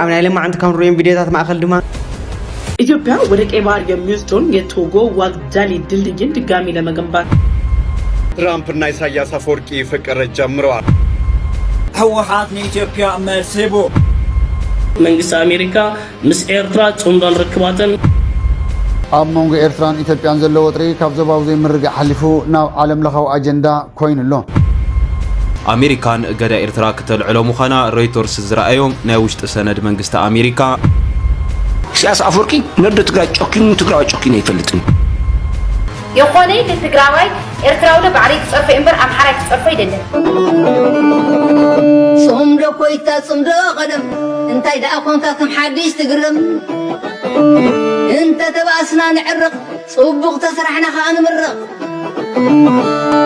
ኣብ ናይ ለማዕንቲ ካብ ንሪኦም ቪድዮታት ማእኸል ድማ ኢትዮጵያ ወደ ቀይ ባህር የሚወስደውን የቶጎ ዋግዳሊ ድልድይን ድጋሚ ለመገንባት ትራምፕና ኢሳያስ ኣፈወርቂ ፍቅር ጀምረዋል። ህወሓት ንኢትዮጵያ መልሲ ሂቡ። መንግስቲ ኣሜሪካ ምስ ኤርትራ ጽምዶን ርክባትን ኣብ መንጎ ኤርትራን ኢትዮጵያን ዘሎ ወጥሪ ካብ ዞባዊ ዘይምርግጋእ ሓሊፉ ናብ ዓለም ለኻዊ ኣጀንዳ ኮይኑ ኣሎ። ኣሜሪካን እገዳ ኤርትራ ክተልዕሎ ምዃና ሮይተርስ ዝረኣዮም ናይ ውሽጢ ሰነድ መንግስቲ ኣሜሪካ። ኢሳያስ ኣፈወርቂ ነዶ ትግራይ ጨኪኑ ትግራዋይ ጨኪኑ ኣይፈልጥን። የኾነይ ንትግራዋይ ኤርትራዊ ባዕለይ ክጸርፎ እምበር ኣምሓራይ ክጸርፎ ኣይደለን። ጽምዶ ኮይታ ጽምዶ ቀደም እንታይ ደኣ ኮንካ ከም ሓድሽ ትግረም። እንተ ተባእስና ንዕረቕ ጽቡቕ ተስራሕና ከኣ ንምረቕ።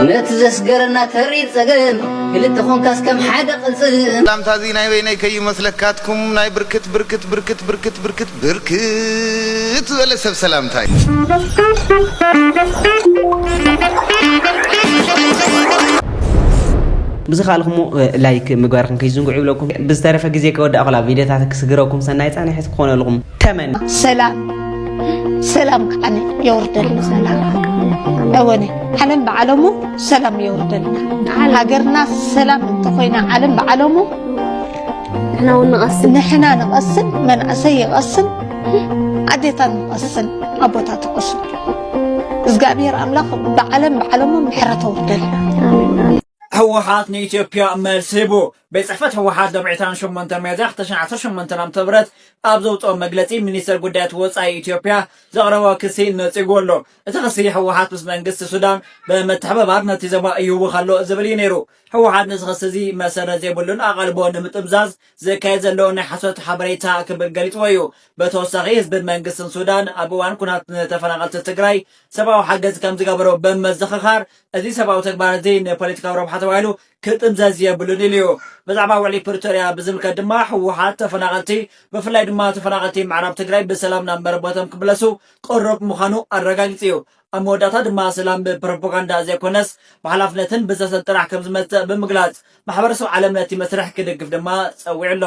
ነቲ ዘስገረና ተሪር ጸገም ክልተ ኾንካስ ከም ሓደ ቅልጽም። ሰላምታ እዚ ናይ በይነይ ከይመስለካትኩም ናይ ብርክት ብርክት ብርክት ብርክት ብርክት ብርክት ዝበለ ሰብ ሰላምታ እዩ። ብዝኸኣልኩሞ ላይክ ምግባርኩም ከይዝንግዑ ይብለኩም። ብዝተረፈ ግዜ ከወዳእኩ ላ ቪድዮታት ክስግረኩም ሰናይ ጻንሒት ክኾነልኩም ተመን ሰላም ሰላም ከዓኒ የውርደልና። ሰላም እወነ ዓለም ብዓለሙ ሰላም የውርደልና። ሃገርና ሰላም እንተኾይና ዓለም ብዓለሙ ንሕና እውን ንቐስን። ንሕና ንቐስን፣ መናእሰይ ይቐስን፣ ኣዴታት ንቐስን፣ ኣቦታት ይቐስን። እግዚኣብሔር ኣምላኽ ብዓለም ብዓለሙ ምሕረት ኣውርደልና። ህወሓት ንኢትዮጵያ መልሲ ሂቡ። ቤት ጽሕፈት ህወሓት ሎም ዕስራን ሸሞንተን ሚያዝያ ክልተ ሽሕን ዓሰርተ ሸሞንተን ዓመተ ምህረት ኣብ ዘውፅኦ መግለፂ ሚኒስትር ጉዳያት ወፃኢ ኢትዮጵያ ዘቕረቦ ክሲ ነፂጉ ኣሎ። እቲ ክሲ ህወሓት ምስ መንግስቲ ሱዳን ብምትሕብባር ነቲ ዞባ ይህውኽ ኣሎ ዝብል እዩ ነይሩ። ህወሓት ነዚ ክሲ እዚ መሰረት ዘይብሉን ኣቓልቦ ንምጥምዛዝ ዝካየድ ዘሎ ናይ ሓሶት ሓበሬታ ክብል ገሊፅዎ እዩ። ብተወሳኺ ህዝብን መንግስትን ሱዳን ኣብ እዋን ኩናት ንተፈናቐልቲ ትግራይ ሰብኣዊ ሓገዝ ከም ዝገበሩ ብምዝኽኻር እዚ ሰብኣዊ ተግባር እዚ ንፖለቲካዊ ረብሓ ተባሂሉ ክጥምዘዝ የብሉን ኢሉ እዩ። ብዛዕባ ውዕሊ ፕሪቶርያ ብዝምልከት ድማ ህወሓት ተፈናቐልቲ ብፍላይ ድማ ተፈናቐልቲ ምዕራብ ትግራይ ብሰላም ናብ መረበቶም ክምለሱ ቅሩብ ምዃኑ ኣረጋጊጹ እዩ። ኣብ መወዳእታ ድማ ሰላም ብፕሮፓጋንዳ ዘይኮነስ ብሓላፍነትን ብዘተን ጥራሕ ከም ዝመጽእ ብምግላጽ ማሕበረሰብ ዓለም ነቲ መስርሕ ክድግፍ ድማ ጸዊዑ ኣሎ።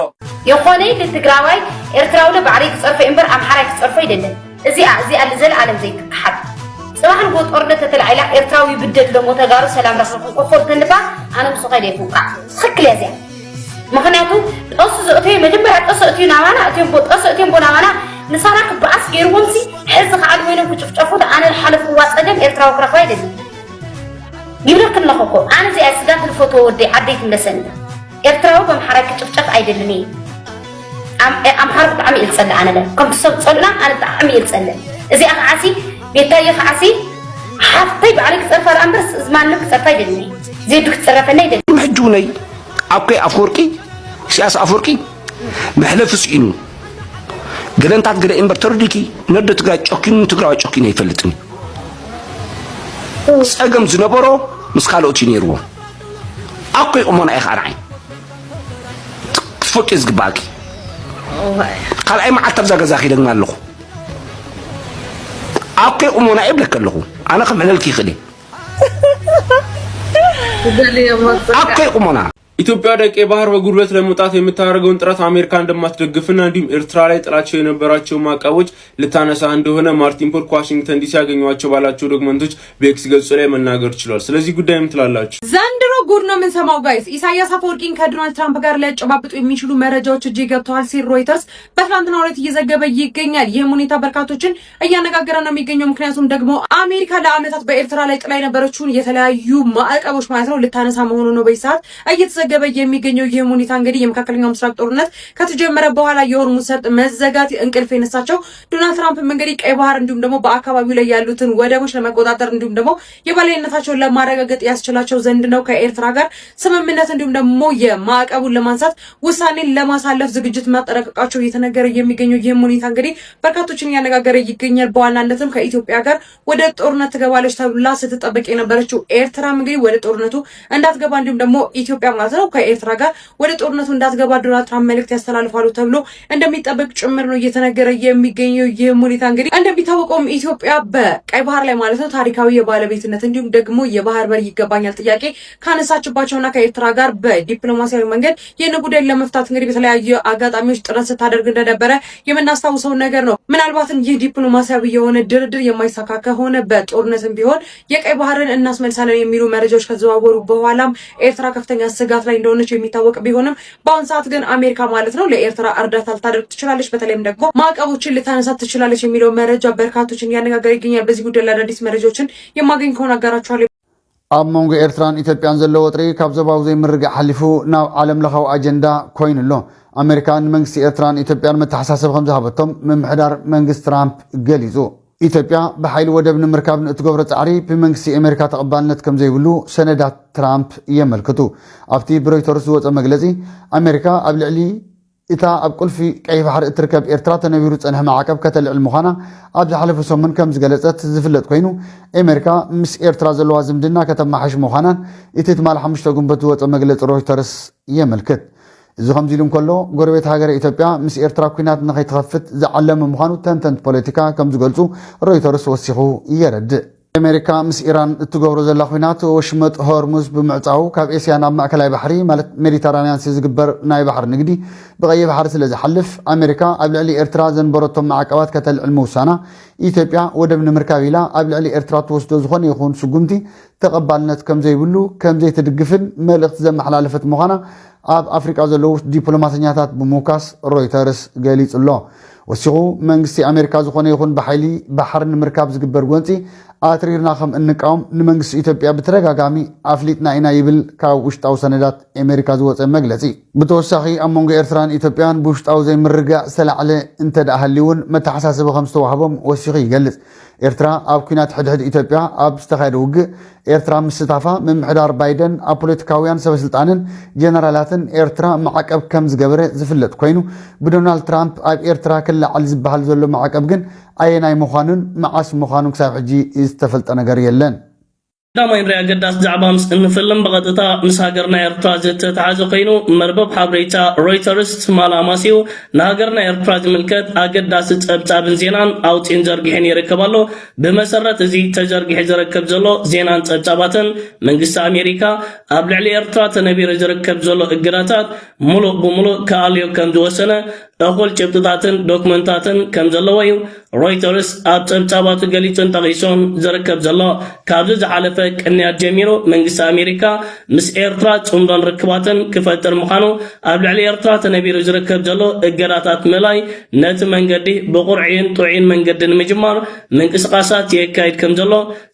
የኾነይ ንትግራዋይ ኤርትራዊ ባዕለይ ክጸርፎ እምበር ኣምሓራይ ክጸርፎ ኣይደልን። እዚኣ እዚኣ ንዘለኣለም ዘይትከሓድ። ጽባሕ ንግሆ ጦርነት ተተላዒላ ኤርትራዊ ይብደል ዶሞ ተጋሩ ሰላም ረኺብኩም ኮኾብ ተንባ ኣነ ምስ ኸይደ ይኩንካ ትኽክል እያ እዚኣ። ምኽንያቱ ጠሱ ዘእተዩ መጀመርያ ጠሱ እትዩ ናባና እትዮም ቦ ጠሱ እትዮም ቦ ናባና ንሳና ክበኣስ ገይርዎም ሲ ሕዚ ከዓ ኮይኖም ክጭፍጨፉ ኣነ ዝሓለፍዋ ጸገም ኤርትራዊ ክረኽባ ኣይደልን። ይብለክን ኣለኹ እኮ ኣነ እዚኣ ስጋት ዝፈትዎ ወደይ ዓደይ ትምለሰኒ። ኤርትራዊ በምሓራይ ክጭፍጨፍ ኣይደልን እየ። ኣምሓሩ ብጣዕሚ እየ ዝጸልእ ኣነ ለ ከምቲ ሰብ ዝጸልእና ኣነ ብጣዕሚ እየ ዝጸልእ። እዚኣ ከዓሲ ቤታየ ከዓሲ ሓፍተይ ባዕለይ ክጸርፋ ደኣ እምበር ማንም ክጸርፋ ኣይደልን እየ። ዜዱ ክትጸረፈኒ ኣይደልን። ሕጂ እውነይ ኣኮይ ኣፈወርቂ ኢሳያስ ኣፈወርቂ መሕለፊ ስኢኑ ገለንታት ገለ እምበር ተረዲኪ ነዶ ትግራይ ጨኪኑ ትግራዋይ ጨኪኑ ኣይፈልጥን። ጸገም ዝነበሮ ምስ ካልኦት እዩ ነይርዎ። ኣኮይ እሞና ኢኻ ንዓይ ክትፈልጦ እዩ ዝግባኣኪ። ካልኣይ መዓልቲ ኣብዛ ገዛ ኺደግማ ኣለኹ። ኣኮይ እሞና እየ ብለኪ ኣለኹ። ኣነ ክምዕለልኪ ይኽእል እየ። ኣኮይ እሞና ኢትዮጵያ ወደ ቀይ ባህር በጉልበት ለመውጣት የምታደርገውን ጥረት አሜሪካ እንደማትደግፍና እንዲሁም ኤርትራ ላይ ጥላቸው የነበራቸው ማዕቀቦች ልታነሳ እንደሆነ ማርቲን ፖል ከዋሽንግተን ዲሲ ያገኘዋቸው ባላቸው ዶክመንቶች በኤክስ ገጹ ላይ መናገር ችሏል። ስለዚህ ጉዳይ ምን ትላላችሁ? ዘንድሮ ጉድ ነው የምንሰማው ጋይስ። ኢሳያስ አፈወርቂን ከዶናልድ ትራምፕ ጋር ሊያጨባብጡ የሚችሉ መረጃዎች እጄ ገብተዋል ሲል ሮይተርስ በትናንትናው ዕለት እየዘገበ ይገኛል። ይህም ሁኔታ በርካቶችን እያነጋገረ ነው የሚገኘው። ምክንያቱም ደግሞ አሜሪካ ለዓመታት በኤርትራ ላይ ጥላ የነበረችውን የተለያዩ ማዕቀቦች ማለት ነው ልታነሳ መሆኑ ነው በዚህ ሰዓት እየተዘገበ የሚገኘው። ይህም ሁኔታ እንግዲህ የመካከለኛው ምስራቅ ጦርነት ከተጀመረ በኋላ የሆርሙዝ ሰርጥ መዘጋት እንቅልፍ የነሳቸው ዶናልድ ትራምፕም እንግዲህ ቀይ ባህር እንዲሁም ደግሞ በአካባቢው ላይ ያሉትን ወደቦች ለመቆጣጠር እንዲሁም ደግሞ የበላይነታቸውን ለማረጋገጥ ያስችላቸው ዘንድ ነው ከኤርትራ ጋር ስምምነት እንዲሁም ደግሞ የማዕቀቡን ለማንሳት ውሳኔን ለማሳለፍ ዝግጅት ማጠናቀቃቸው እየተነገረ የሚገኘው። ይህም ሁኔታ እንግዲህ በርካቶችን እያነጋገረ ይገኛል። በዋናነትም ከኢትዮጵያ ጋር ወደ ጦርነት ትገባለች ተብላ ስትጠበቅ የነበረችው ኤርትራም እንግዲህ ወደ ጦርነቱ እንዳትገባ እንዲሁም ደግሞ ኢትዮጵያ ማለት ነው ከኤርትራ ጋር ወደ ጦርነቱ እንዳትገባ ዶናልድ ትራምፕ መልእክት ያስተላልፋሉ ተብሎ እንደሚጠበቅ ጭምር ነው እየተነገረ የሚገኘው። ይህም ሁኔታ እንግዲህ እንደሚታወቀውም ኢትዮጵያ በቀይ ባህር ላይ ማለት ነው ታሪካዊ የባለቤትነት እንዲሁም ደግሞ የባህር በር ይገባኛል ጥያቄ ካነሳችባቸውና ከኤርትራ ጋር በዲፕሎማሲያዊ መንገድ ይህን ጉዳይ ለመፍታት እንግዲህ በተለያዩ አጋጣሚዎች ጥረት ስታደርግ እንደነበረ የምናስታውሰው ነገር ነው። ምናልባትም ይህ ዲፕሎማሲያዊ የሆነ ድርድር የማይሳካ ከሆነ በጦርነትም ቢሆን የቀይ ባህርን እናስመልሳለን የሚሉ መረጃዎች ከዘዋወሩ በኋላም ኤርትራ ከፍተኛ ስጋት ላይ እንደሆነች የሚታወቅ ቢሆንም በአሁን ሰዓት ግን አሜሪካ ማለት ነው ለኤርትራ እርዳታ ልታደርግ ትችላለች፣ በተለይም ደግሞ ማዕቀቦችን ልታነሳ ትችላለች የሚለው መረጃ በርካቶችን እያነጋገረ ይገኛል። በዚህ ጉዳይ ላይ አዳዲስ መረጃዎችን የማገኝ ከሆነ አጋራችኋለሁ። ኣብ መንጎ ኤርትራን ኢትዮጵያን ዘሎ ወጥሪ ካብ ዞባዊ ዘይምርግጋእ ሓሊፉ ናብ ዓለም ለኻዊ ኣጀንዳ ኮይኑ ኣሎ። ኣሜሪካ ንመንግስቲ ኤርትራን ኢትዮጵያን መተሓሳሰቢ ከም ዝሃበቶም ምምሕዳር መንግስቲ ትራምፕ ገሊጹ። ኢትዮጵያ ብሓይሊ ወደብ ንምርካብ ንእትገብሮ ጻዕሪ ብመንግስቲ ኣሜሪካ ተቐባልነት ከም ዘይብሉ ሰነዳት ትራምፕ የመልክቱ። ኣብቲ ብሮይተርስ ዝወጸ መግለጺ ኣሜሪካ ኣብ ልዕሊ እታ ኣብ ቁልፊ ቀይሕ ባሕሪ እትርከብ ኤርትራ ተነቢሩ ዝጸንሐ ማዕቀብ ከተልዕል ምዃና ኣብ ዝሓለፈ ሰሙን ከም ዝገለጸት ዝፍለጥ ኮይኑ ኣሜሪካ ምስ ኤርትራ ዘለዋ ዝምድና ከተማሓሽ ምዃናን እቲ ትማሊ ሓሙሽተ ግንቦት ዝወጸ መግለጺ ሮይተርስ የመልክት። እዚ ከምዚ ኢሉ እንከሎ ጎረቤት ሃገረ ኢትዮጵያ ምስ ኤርትራ ኲናት ንኸይትኸፍት ዝዓለመ ምዃኑ ተንተንቲ ፖለቲካ ከም ዝገልጹ ሮይተርስ ወሲኹ የረድእ። ኣሜሪካ ምስ ኢራን እትገብሮ ዘላ ኲናት ወሽመጥ ሆርሙዝ ብምዕጻው ካብ ኤስያ ናብ ማእከላይ ባሕሪ ማለት ሜዲተራንያን ዝግበር ናይ ባሕሪ ንግዲ ብቐይሕ ባሕሪ ስለ ዝሓልፍ ኣሜሪካ ኣብ ልዕሊ ኤርትራ ዘንበረቶም ማዕቀባት ከተልዕል ምውሳና ኢትዮጵያ ወደብ ንምርካብ ኢላ ኣብ ልዕሊ ኤርትራ ትወስዶ ዝኾነ ይኹን ስጉምቲ ተቐባልነት ከም ዘይብሉ ከም ዘይትድግፍን መልእኽቲ ዘመሓላለፈት ምዃና ኣብ ኣፍሪቃ ዘለዉ ዲፕሎማሰኛታት ብምውካስ ሮይተርስ ገሊጹ ኣሎ። ወሲኹ መንግስቲ ኣሜሪካ ዝኾነ ይኹን ብሓይሊ ባሕሪ ንምርካብ ዝግበር ጎንፂ ኣትሪርና ከም እንቃወም ንመንግስቲ ኢትዮጵያ ብተደጋጋሚ ኣፍሊጥና ኢና ይብል ካብ ውሽጣዊ ሰነዳት ኣሜሪካ ዝወፀ መግለፂ። ብተወሳኺ ኣብ መንጎ ኤርትራን ኢትዮጵያን ብውሽጣዊ ዘይምርግጋእ ዝተላዕለ እንተ ደኣ ሃልዩ እውን መተሓሳሰቢ ከም ዝተዋህቦም ወሲኹ ይገልጽ። ኤርትራ ኣብ ኲናት ሕድሕድ ኢትዮጵያ ኣብ ዝተኻየደ ውግእ ኤርትራ ምስታፋ ምምሕዳር ባይደን ኣብ ፖለቲካውያን ሰበስልጣንን ጀነራላትን ኤርትራ ማዕቀብ ከም ዝገበረ ዝፍለጥ ኮይኑ ብዶናልድ ትራምፕ ኣብ ኤርትራ ክለዓል ዝበሃል ዘሎ ማዕቀብ ግን ኣየናይ ምዃኑን መዓስ ምዃኑን ክሳብ ሕጂ ዝተፈልጠ ነገር የለን። ቀዳማይ ንሪኣ ኣገዳሲ ዛዕባ ምስ እንፍልም ብቐጥታ ምስ ሃገርና ኤርትራ ዝተተሓዘ ኮይኑ መርበብ ሓበሬታ ሮይተርስ ትማል ኣማሲኡ ንሃገርና ኤርትራ ዝምልከት ኣገዳሲ ጸብጻብን ዜናን ኣውጺኡን ዘርጊሑን ይርከብ ኣሎ። ብመሰረት እዚ ተዘርጊሑ ዝርከብ ዘሎ ዜናን ጸብጻባትን መንግስቲ ኣሜሪካ ኣብ ልዕሊ ኤርትራ ተነቢሩ ዝርከብ ዘሎ እገዳታት ሙሉእ ብሙሉእ ክኣልዮ ከም ዝወሰነ እኹል ጭብጥታትን ዶክመንታትን ከም ዘለዎ እዩ ሮይተርስ ኣብ ጸብጻባቱ ገሊጹን ጠቒሱን ዝርከብ ዘሎ። ካብዚ ዝሓለፈ ቅንያት ጀሚሩ መንግስቲ ኣሜሪካ ምስ ኤርትራ ጽምዶን ርክባትን ክፈጥር ምዃኑ ኣብ ልዕሊ ኤርትራ ተነቢሩ ዝርከብ ዘሎ እገዳታት ምእላይ ነቲ መንገዲ ብቑርዒን ጥዑይን መንገዲ ንምጅማር ምንቅስቓሳት የካይድ ከም ዘሎ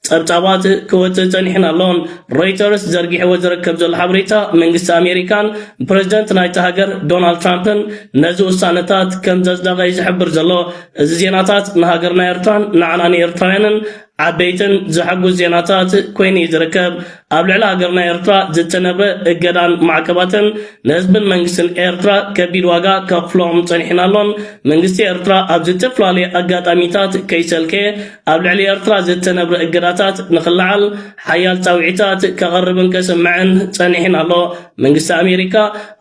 ጸብጻባት ክወጽእ ጸኒሕን ኣሎን። ሮይተርስ ዘርጊሕዎ ዝርከብ ዘሎ ሓበሬታ መንግስቲ ኣሜሪካን ፕረዚደንት ናይቲ ሃገር ዶናልድ ትራምፕን ነዚ ውሳነታት ከም ዘጽደቐ እዩ ዝሕብር ዘሎ። እዚ ዜናታት ንሃገርና ኤርትራን ንዓና ንኤርትራውያንን ዓበይትን ዘሐጉስ ዜናታት ኮይኑ እዩ ዝርከብ። ኣብ ልዕሊ ሃገርና ኤርትራ ዝተነብረ እገዳን ማዕቀባትን ንህዝብን መንግስትን ኤርትራ ከቢድ ዋጋ ከኽፍሎም ጸኒሕን ኣሎን። መንግስቲ ኤርትራ ኣብ ዝተፈላለዩ ኣጋጣሚታት ከይሰልከየ ኣብ ልዕሊ ኤርትራ ዝተነብረ እገዳታት ንኽለዓል ሓያል ጻውዒታት ከቕርብን ከስምዕን ጸኒሕን ኣሎ። መንግስቲ ኣሜሪካ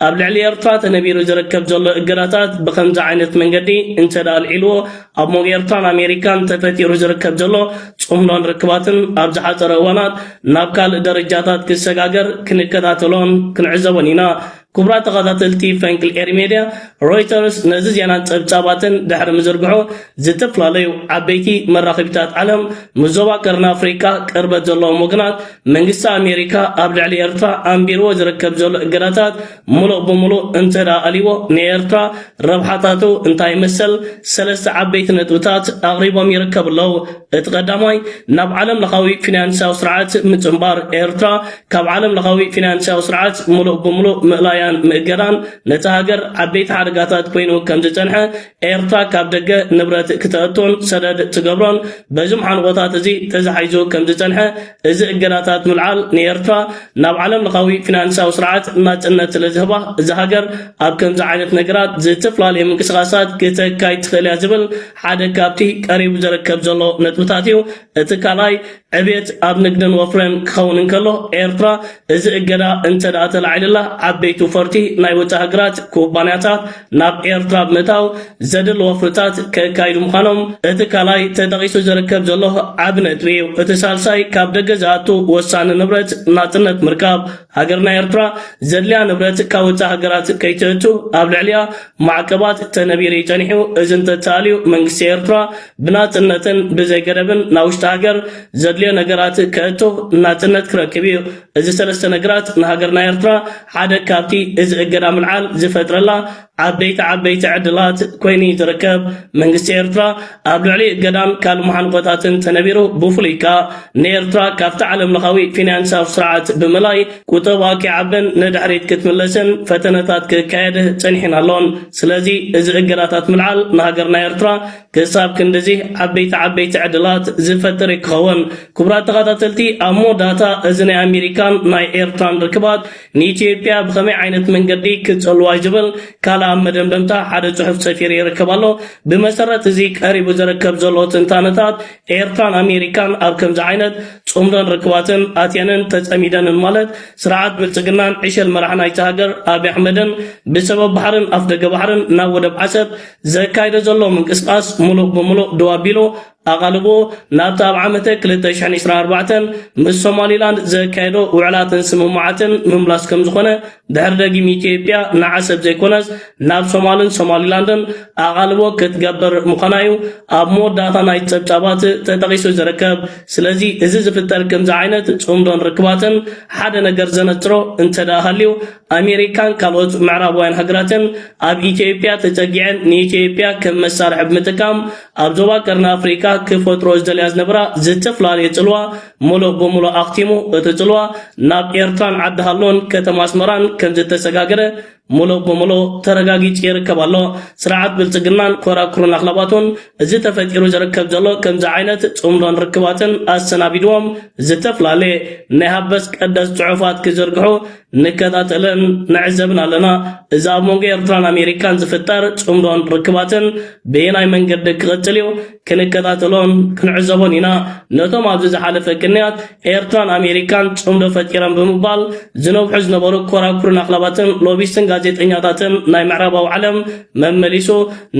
ኣብ ልዕሊ ኤርትራ ተነቢሩ ዝርከብ ዘሎ እገዳታት ብኸምዚ ዓይነት መንገዲ እንተ ደኣ ኣልዒልዎ ኣብ መንጎ ኤርትራን ኣሜሪካን ተፈጢሩ ዝርከብ ዘሎ ጽምዶን ርክባትን ኣብ ዝሓጸረ እዋናት ናብ ካልእ ደረጃታት ክሰጋገር ክንከታተሎን ክንዕዘቦን ኢና። ክቡራት ተኸታተልቲ ፈንቅል ኤሪ ሜድያ፣ ሮይተርስ ነዚ ዜናን ጸብጻባትን ድሕሪ ምዝርግሑ ዝተፈላለዩ ዓበይቲ መራኸቢታት ዓለም ምስ ዞባ ቀርኒ ኣፍሪቃ ቅርበት ዘለዎም ወገናት መንግስቲ ኣሜሪካ ኣብ ልዕሊ ኤርትራ ኣንቢርዎ ዝርከብ ዘሎ እገዳታት ሙሉእ ብሙሉእ እንተ ደኣ ኣልይዎ ንኤርትራ ረብሓታቱ እንታይ ይመስል? ሰለስተ ዓበይቲ ነጥብታት ኣቕሪቦም ይርከቡ ኣለዉ። እቲ ቀዳማይ ናብ ዓለም ለኻዊ ፊናንሳዊ ስርዓት ምጽንባር። ኤርትራ ካብ ዓለም ለኻዊ ፊናንሳዊ ስርዓት ሙሉእ ብሙሉእ ምእላያን ምእገዳን ነቲ ሃገር ዓበይቲ ሓደጋታት ኮይኑ ከም ዝጸንሐ ኤርትራ ካብ ደገ ንብረት ክተእቶን ሰደድ ትገብሮን በዞም ሓንቆታት እዚ ተዛሒዙ ከም ዝጸንሐ እዚ እገዳታት ምልዓል ንኤርትራ ናብ ዓለም ለኻዊ ፊናንሳዊ ስርዓት ናጽነት ስለ ዝህባ እዛ ሃገር ኣብ ከምዚ ዓይነት ነገራት ዝተፈላለዩ ምንቅስቃሳት ክተካይድ ትኽእል እያ ዝብል ሓደ ካብቲ ቀሪቡ ዝርከብ ዘሎ ነጥብታት እዩ። እቲ ካልኣይ ዕቤት ኣብ ንግድን ወፍርን ክኸውን እንከሎ፣ ኤርትራ እዚ እገዳ እንተ ደኣ ተላዒልላ፣ ዓበይቲ ወፈርቲ ናይ ወጻኢ ሃገራት ኩባንያታት ናብ ኤርትራ ብምእታው ዘድሊ ወፍርታት ከካይዱ ምዃኖም እቲ ካልኣይ ተጠቒሱ ዝርከብ ዘሎ ዓቢ ነጥቢ እዩ። እቲ ሳልሳይ ካብ ደገ ዝኣቱ ወሳኒ ንብረት ናጽነት ምርካብ። ሃገርና ኤርትራ ዘድልያ ንብረት ካብ ወጻኢ ሃገራት ከይትእቱ ኣብ ልዕሊያ ማዕቀባት ተነቢሩ እዩ ጸኒሑ። እዚ እንተተኣልዩ መንግስቲ ኤርትራ ብናጽነትን ብዘይ ገደብን ናብ ውሽጢ ሃገር ዘድልዮ ነገራት ከእቱ ናጽነት ክረክብ እዩ። እዚ ሰለስተ ነገራት ንሃገርና ኤርትራ ሓደ ካብቲ እዚ እገዳ ምልዓል ዝፈጥረላ ዓበይቲ ዓበይቲ ዕድላት ኮይኑ እዩ ዝርከብ። መንግስቲ ኤርትራ ኣብ ልዕሊ እገዳን ካልእ መሓንቆታትን ተነቢሩ፣ ብፍሉይ ከኣ ንኤርትራ ካብቲ ዓለም ለኻዊ ፊናንሳዊ ስርዓት ብምላይ ቁጠባ ክዓብን ንድሕሪት ክትምለስን ፈተነታት ክካየድ ጸኒሕን ኣሎን። ስለዚ እዚ እገዳታት ምልዓል ንሃገርና ኤርትራ ክሳብ ክንድዚ ዓበይቲ ዓበይቲ ዕድላት ዝፈጥር እዩ ክኸውን። ክቡራት ተኸታተልቲ፣ ኣብ መወዳእታ እዚ ናይ ኣሜሪካን ናይ ኤርትራን ርክባት ንኢትዮጵያ ብኸመይ ዓይነት መንገዲ ክጸልዋ እዩ ዝብል ካልእ ኣብ መደምደምታ ሓደ ጽሑፍ ሰፊሩ ይርከብ ኣሎ። ብመሰረት እዚ ቀሪቡ ዝርከብ ዘሎ ትንታነታት፣ ኤርትራን ኣሜሪካን ኣብ ከምዚ ዓይነት ጽምዶን ርክባትን ኣትየንን ተጸሚደንን ማለት ስርዓት ብልጽግናን ዕሸል መራሕ ናይቲ ሃገር ኣብይ ኣሕመድን ብሰበብ ባሕርን ኣፍደገ ባሕርን ናብ ወደብ ዓሰብ ዘካይዶ ዘሎ ምንቅስቃስ ሙሉእ ብሙሉእ ደው ኣቢሉ ኣቓልቦ ናብቲ ኣብ ዓመተ ክልተ ሽሕን ዕስራን ኣርባዕተን ምስ ሶማሊላንድ ዘካየዶ ውዕላትን ስምምዓትን ምምላስ ከም ዝኾነ፣ ድሕሪ ደጊም ኢትዮጵያ ንዓሰብ ዘይኮነስ ናብ ሶማልን ሶማሊላንድን ኣቓልቦ ክትገብር ምዃና እዩ ኣብ መወዳእታ ናይ ጸብጻባት ተጠቒሱ ዝርከብ። ስለዚ እዚ ዝፍጠር ከምዚ ዓይነት ጽምዶን ርክባትን ሓደ ነገር ዘነጽሮ እንተ ደኣ ሃልዩ፣ ኣሜሪካን ካልኦት ምዕራባውያን ሃገራትን ኣብ ኢትዮጵያ ተጸጊዐን ንኢትዮጵያ ከም መሳርሒ ብምጥቃም ኣብ ዞባ ቀርኒ ኣፍሪካ ክፈጥሮ ዝደልያ ዝነበራ ዝተፈላለየ ጽልዋ ሙሉእ ብሙሉእ ኣኽቲሙ። እቲ ጽልዋ ናብ ኤርትራን ዓዲ ሃሎን ከተማ ኣስመራን ከም ዝተሰጋገረ ሙሉእ ብሙሉእ ተረጋጊጹ ይርከብ ኣሎ። ስርዓት ብልጽግናን ኮራኩሩን ኣኽላባቱን እዚ ተፈጢሩ ዝርከብ ዘሎ ከምዚ ዓይነት ጽምዶን ርክባትን ኣሰናቢድዎም ዝተፈላለየ ናይ ሃበስ ቀደስ ጽሑፋት ክዝርግሑ ንከታተልን ንዕዘብን ኣለና። እዚ ኣብ መንጎ ኤርትራን ኣሜሪካን ዝፍጠር ጽምዶን ርክባትን ብየናይ መንገዲ ክቕጽል እዩ? ክንከታተሎን ክንዕዘቦን ኢና። ነቶም ኣብዚ ዝሓለፈ ቅንያት ኤርትራን ኣሜሪካን ጽምዶ ፈጢረን ብምባል ዝነብሑ ዝነበሩ ኮራኩርን ኣኽላባትን ሎቢስትን ጋዜጠኛታትን ናይ ምዕራባዊ ዓለም መመሊሱ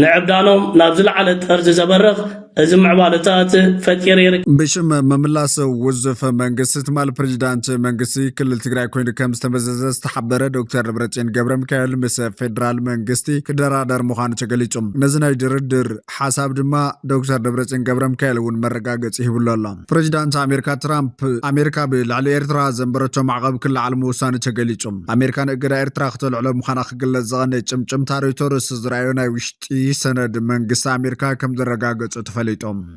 ንዕብዳኖም ናብ ዝለዓለ ጠርዚ ዘበርኽ እዚ ምዕባለታት ፈጢሩ ይርከብ። ብሽም ምምላስ ውዙፍ መንግስቲ ትማሊ ፕሬዚዳንት መንግስቲ ክልል ትግራይ ኮይኑ ከም ዝተመዘዘ ዝተሓበረ ዶክተር ደብረጽዮን ገብረ ሚካኤል ምስ ፌዴራል መንግስቲ ክደራደር ምዃኑ ተገሊጹ። ነዚ ናይ ድርድር ሓሳብ ድማ ዶክተር ደብረጽዮን ገብረ ሚካኤል እውን መረጋገጺ ሂብሉ ኣሎ። ፕሬዚዳንት ኣሜሪካ ትራምፕ ኣሜሪካ ብልዕሊ ኤርትራ ዘንበረቶ ማዕቐብ ክለዓል ምውሳኑ ተገሊጹ። ኣሜሪካ ንእገዳ ኤርትራ ክተልዕሎ ምዃና ክግለጽ ዝቐነየ ጭምጭምታ ሮይተርስ ዝረኣዮ ናይ ውሽጢ ሰነድ መንግስቲ ኣሜሪካ ከም ዘረጋገጹ ተፈሊጡ።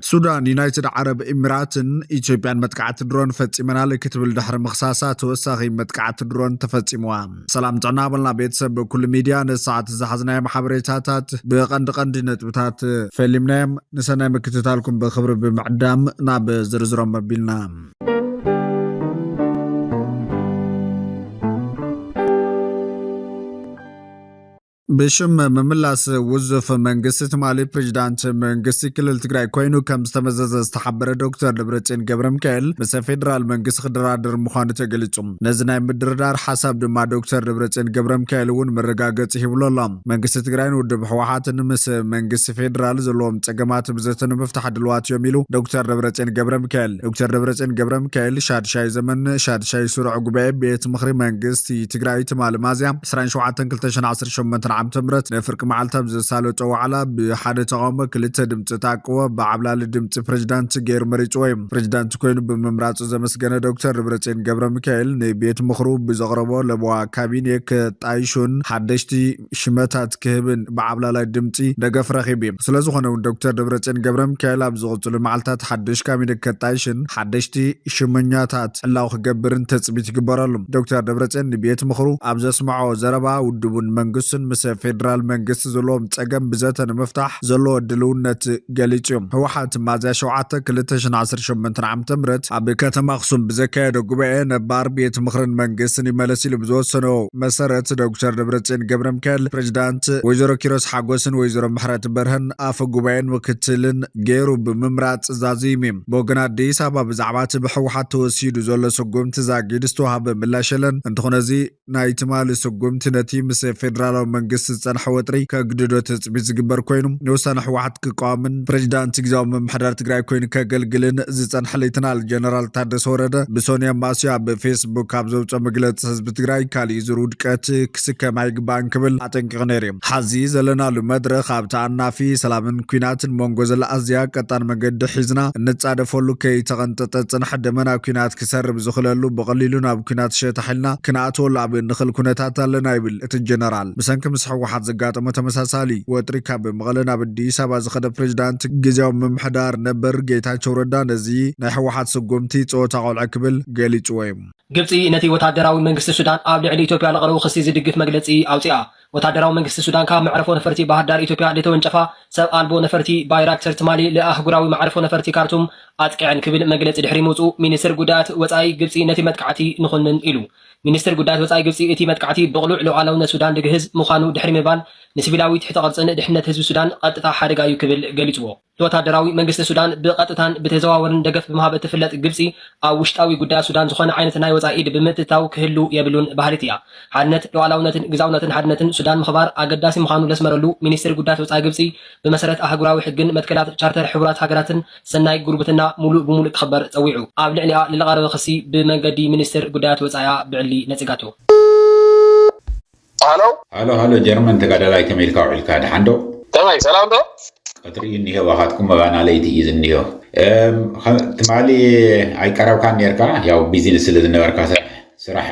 ሱዳን፣ ዩናይትድ ዓረብ ኢሚራትን ኢትዮጵያን መጥቃዕቲ ድሮን ፈጺመናል ክትብል ድሕሪ ምኽሳሳ ተወሳኺ መጥቃዕቲ ድሮን ተፈጺምዋ። ሰላም ጥዕና በልና ቤተሰብ ኩሉ ሚድያ። ነዚ ሰዓት ዝሓዝናዮም ሓበሬታታት ብቐንዲ ቀንዲ ነጥብታት ፈሊምናዮም። ንሰናይ ምክትታልኩም ብኽብሪ ብምዕዳም ናብ ዝርዝሮም መቢልና። ብሽም ምምላስ ውዙፍ መንግስቲ ትማሊ ፕሬዚዳንት መንግስቲ ክልል ትግራይ ኮይኑ ከም ዝተመዘዘ ዝተሓበረ ዶክተር ደብረጽዮን ገብረ ሚካኤል ምስ ፌዴራል መንግስቲ ክደራደር ምዃኑ ተገሊጹ። ነዚ ናይ ምድርዳር ሓሳብ ድማ ዶክተር ደብረጽዮን ገብረ ሚካኤል እውን መረጋገጺ ሂብሉ ኣሎ። መንግስቲ ትግራይን ውድብ ህወሓትን ምስ መንግስቲ ፌዴራል ዘለዎም ጸገማት ብዘተ ንምፍታሕ ድልዋት እዮም ኢሉ ዶክተር ደብረጽዮን ገብረ ሚካኤል። ዶክተር ደብረጽዮን ገብረ ሚካኤል ሻድሻይ ዘመን ሻድሻይ ስሩዕ ጉባኤ ቤት ምኽሪ መንግስቲ ትግራይ ትማሊ ሚያዝያ ዕስራን ሸውዓተን ክልተ ሽሕን ዓሰርተ ሸሞንተን ዓመተ ምህረት ንፍርቂ መዓልቲ ኣብ ዘሳለጦ ዋዕላ ብሓደ ተቓውሞ ክልተ ድምፂ ተኣቅቦ ብዓብላሊ ድምፂ ፕሬዚዳንት ገይሩ መሪፅዎ እዩ። ፕሬዚዳንት ኮይኑ ብምምራፁ ዘመስገነ ዶክተር ደብረጽዮን ገብረ ሚካኤል ንቤት ምኽሩ ብዘቕረቦ ለበዋ ካቢኔ ከጣይሹን ሓደሽቲ ሽመታት ክህብን ብዓብላላይ ድምፂ ደገፍ ረኺቡ እዩ። ስለዝኾነ እውን ዶክተር ደብረጽዮን ገብረ ሚካኤል ኣብ ዝቕፅሉ መዓልታት ሓድሽ ካቢኔ ከጣይሽን ሓደሽቲ ሽመኛታት ዕላው ክገብርን ትፅቢት ይግበረሉ። ዶክተር ደብረጽዮን ንቤት ምኽሩ ኣብ ዘስምዖ ዘረባ ውድቡን መንግስቱን ምስ ፌደራል መንግስቲ ዘለዎም ጸገም ብዘተ ንምፍታሕ ዘለዎ ድልውነት ገሊጹ እዮም። ህወሓት ሚያዝያ ሸውዓተ ክልተ ሽሕን ዓሰርተ ሸሞንተን ዓመተ ምህረት ኣብ ከተማ ኣኽሱም ብዘካየዶ ጉባኤ ነባር ቤት ምኽርን መንግስትን ይመለስ ኢሉ ብዝወሰኖ መሰረት ዶክተር ደብረጽዮን ገብረ ሚካኤል ፕሬዚዳንት፣ ወይዘሮ ኪሮስ ሓጎስን ወይዘሮ ምሕረት በርሀን ኣፈ ጉባኤን ምክትልን ገይሩ ብምምራጽ ዛዚሙ እዩ። ብወገን ኣዲስ ኣበባ ብዛዕባ እቲ ብህወሓት ተወሲዱ ዘሎ ስጉምቲ ዛጊድ ዝተዋህበ ምላሽ የለን። እንተኾነ እዚ ናይ ትማሊ ስጉምቲ ነቲ ምስ ፌደራላዊ መንግስቲ ዝጸንሐ ወጥሪ ከግድዶ ትጽቢት ዝግበር ኮይኑ፣ ንውሳነ ህወሓት ክቃወምን ፕሬዚዳንት ግዝያዊ ምምሕዳር ትግራይ ኮይኑ ከገልግልን ዝጸንሐ ሌተናል ጀነራል ታደሰ ወረደ ብሶንያ ማስዮ ኣብ ፌስቡክ ኣብ ዘውፅኦ መግለፂ፣ ህዝቢ ትግራይ ካሊእ ዙር ውድቀት ክስከም ኣይግባእን ክብል ኣጠንቂቑ ነይሩ እዩ። ሐዚ ዘለናሉ መድረኽ ኣብ ተኣናፊ ሰላምን ኲናትን መንጎ ዘላ ኣዝያ ቀጣን መገዲ ሒዝና እንጻደፈሉ ከይተቐንጠጠ ዝጽንሐ ደመና ኲናት ክሰርብ ዝኽለሉ ብቐሊሉ ናብ ኲናት ሸታሕ ኢልና ክንኣትወሉ ኣብ እንኽእል ኩነታት ኣለና ይብል እቲ ጀነራል። ብሰንኪ ምስ ህወሓት ዘጋጠሞ ተመሳሳሊ ወጥሪ ካብ መቐለ ናብ ኣዲስ ኣበባ ዝኸደ ፕሬዚዳንት ግዝያዊ ምምሕዳር ነበር ጌታቸው ረዳ ነዚ ናይ ህወሓት ስጉምቲ ጸወታ ቆልዑ ክብል ገሊጽዎ እዩ። ግብጺ ነቲ ወታደራዊ መንግስቲ ሱዳን ኣብ ልዕሊ ኢትዮጵያ ለቕረቡ ክሲ ዝድግፍ መግለጺ ኣውጺኣ። ወታደራዊ መንግስቲ ሱዳን ካብ መዕረፎ ነፈርቲ ባህር ዳር ኢትዮጵያ ልተወንጨፋ ሰብ ኣልቦ ነፈርቲ ባይራክተር ትማሊ ልኣህጉራዊ መዕረፎ ነፈርቲ ካርቱም ኣጥቂዐን ክብል መግለጺ ድሕሪ ምውጽኡ፣ ሚኒስትር ጉዳያት ወጻኢ ግብጺ ነቲ መጥቃዕቲ ንኹንን ኢሉ። ሚኒስትር ጉዳያት ወጻኢ ግብጺ እቲ መጥቃዕቲ ብቕሉዕ ሉዓላውነት ሱዳን ድግህዝ ምዃኑ ድሕሪ ምባል፣ ንሲቪላዊ ትሕተ ቅርጽን ድሕነት ህዝቢ ሱዳን ቀጥታ ሓደጋ እዩ ክብል ገሊጽዎ። ንወታደራዊ መንግስቲ ሱዳን ብቐጥታን ብተዘዋወርን ደገፍ ብምሃብ እትፍለጥ ግብጺ፣ ኣብ ውሽጣዊ ጉዳያት ሱዳን ዝኾነ ዓይነት ናይ ወጻኢ ኢድ ብምእትታው ክህሉ የብሉን በሃሊት እያ። ሓድነት፣ ሉዓላውነትን ግዛውነትን ሓድነትን ሱዳን ምኽባር ኣገዳሲ ምዃኑ ለስመረሉ ሚኒስትር ጉዳያት ወጻኢ ግብጺ፣ ብመሰረት ኣህጉራዊ ሕግን መትከላት ቻርተር ሕቡራት ሃገራትን ሰናይ ጉርብትና ሙሉእ ብሙሉእ ክኽበር ጸዊዑ። ኣብ ልዕሊኣ ንለቐረበ ክሲ ብመንገዲ ሚኒስትር ጉዳያት ወጻኢኣ ብዕሊ ነጺጋቶ። ሃሎ። ሃሎ ሃሎ፣ ጀርመን ተጋዳላይ፣ ከመይ ኢልካ ውዒልካ? ደሓን ዶ? ከመይ፣ ሰላም ዶ? ቀትሪ እዩ እኒሆ፣ ባኻትኩም መባና ለይቲ እዩ ዝኒሆ። እም፣ ኸ-፣ ትማሊ ኣይቀረብካን ነርካ፣ ያው ቢዚ ስለ ዝነበርካ ስራሕ፣ ስራሕ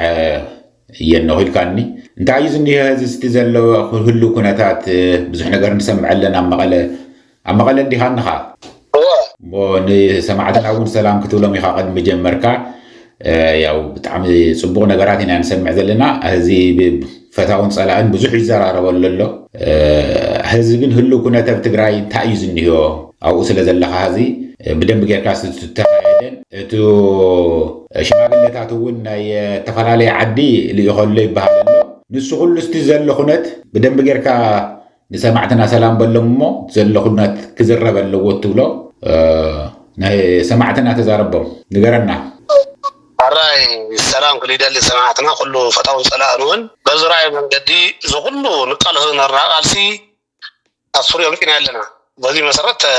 እየ እነኹ ኢልካኒ። እንታይ እዩ ዝኒሆ እዚ እስቲ ዘሎ ህሉ ኩነታት? ብዙሕ ነገር ንሰምዐለን ኣብ መቐለ። ኣብ መቐለ እንዲኻ እንኻ? እወ። እሞ ንሰማዕትና እውን ሰላም ክትብሎም ኢኻ ቅድሚ ጀመርካ። እ፣ ያው ብጣዕሚ ጽቡቕ ነገራት ኢና ንሰምዕ ዘለና። እዚ ብ-፣ ፈታውን ጸላእን ብዙሕ ይዘራረበሉ ኣሎ። እ፣ ሕዚ ግን ህሉ ኩነተ ኣብ ትግራይ እንታይ እዩ ዝኒሆ? ኣብኡ ስለ ዘለኻ ሕዚ፣ እ፣ ብደንቢ ጌርካ ስ-፣ ዝተኻየደን እቱ ሽማግለታት እውን ናይ፣ እ፣ ዝተፈላለየ ዓዲ ልኢኸሎ ይበሃል ኣሎ። ንሱ ኩሉ እስቲ ዘሎ ኩነት ብደንቢ ጌርካ ንሰማዕትና ሰላም በሎም እሞ ዘሎ ኩነት ክዝረብ ኣለዎ እትብሎ፣ እ፣ ናይ ሰማዕትና ተዛረቦም ንገረና። ኣራይ ሰላም ክሊደሊ ሰማዕትና ኩሉ ፈታውን ጸላእን እውን በዙራይ መንገዲ እዚ ኩሉ ንቃለሶ ዝነበርና ቃልሲ ኣስፍርዮም ፂና ኣለና። በዚ መሰረት፣ እ፣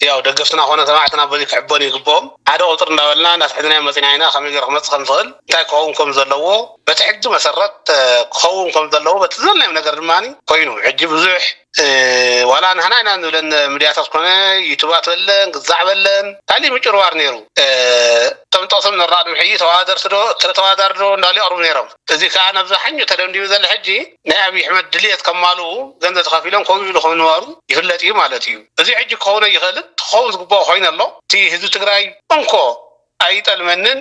ያው ደገፍትና ኮነ ሰማዕትና በዚ ክሕበኑ ይግብኦም። ሓደ ቁፅር እንዳበልና እንዳትሕዝናዮ መፂና ኢና። ከመይ ገይሩ ክመፅእ ከም ዝኽእል፣ እንታይ ክኸውን ከም ዘለዎ በቲ ሕጊ መሰረት፣ እ፣ ክኸውን ከም ዘለዎ በቲ ዘለናዮም ነገር ድማ ኮይኑ ሕጂ ብዙሕ፣ እ፣ ዋላ ንሕና ኢና ንብለን ሚድያታት ኮነ ዩቱባት በለን ግዛዕ በለን ካሊእ ምጭርዋር ነይሩ። እ፣ እቶም ጠቕሶም ንረኣ ቅድሚ ሕጂ ተወዳደርቲ ዶ እከለ ተወዳዳሪ ዶ እንዳሉ የቕርቡ ነይሮም። እዚ ከዓ ነብዚ ሓኙ ተደምዲሙ ዘሎ ሕጂ ናይ ኣብይ ኣሕመድ ድልየት ከማልኡ ገንዘብ ተኸፊሎም ከምኡ ኢሉ ከም ዝነበሩ ይፍለጥ እዩ ማለት እዩ። እዚ ሕጂ ክኸውን ኣይኽእልን፣ ክኸውን ዝግባኦ ኮይኑ ኣሎ። እቲ ህዝቢ ትግራይ እንኮ ኣይጠልመንን።